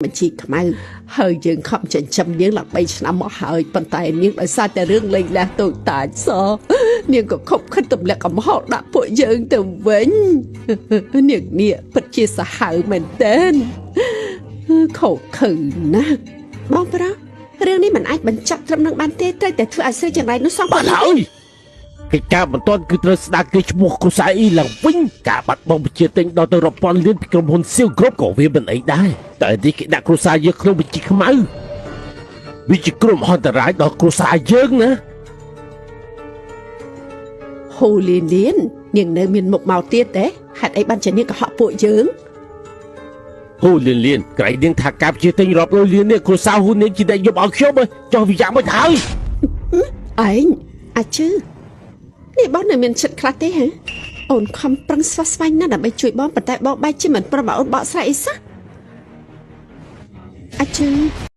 បញ្ជីខ្មៅហើយយើងខំចិញ្ចឹមនាងឡើង3ឆ្នាំមកហើយប៉ុន្តែនាងដោយសារតែរឿងលេងលះតូចតាចសនាងក៏ខົບខិតទម្លាក់កំហុសដាក់ពួកយើងទៅវិញនាងនេះពិតជាសាហាវមែនទែនខុសខើណាស់បងប្រុសរឿងនេះមិនអាចបញ្ចប់ត្រឹមនឹងបានទេត្រូវតែធ្វើឲ្យស្រីចង្រៃនោះសង បានហើយកិច្ចការបន្ទាន់គឺត្រូវស្ដារកេរ្តិ៍ឈ្មោះគ្រួសារអ៊ីឡើងវិញការបាត់បង់វិជាទិញដល់ទៅរាប់ពាន់លានពីក្រុមហ៊ុនសៀវគ្រប់ក៏វាមិនអីដែរតែនេះគេដាក់គ្រួសារយើងក្នុងបញ្ជីខ្មៅវាជាគ្រោះមហន្តរាយដល់គ្រួសារយើងណា ហូលីនលៀននាងនៅមានមុខមកទៀតទេហេតុអីបានជានាងកុហកពួកយើង ហូលៀនលៀនក្រៃនាងថាការជាទិញរាប់រយលាននេះគ្រួសារហ៊ូនាងជាអ្នកយកឲ្យខ្ញុំចុះវាយ៉ាងមិនហើយ ឯងអាជឺនេះបងនៅមានចិត្តខ្លះទេហ៎អូនខំប្រឹងស្វះស្វែងណាស់ដើម្បីជួយបងប៉ុន្តែបងបែរជាមិនព្រមឲ្យអូនបកស្រាយអីសោះអាជឺ។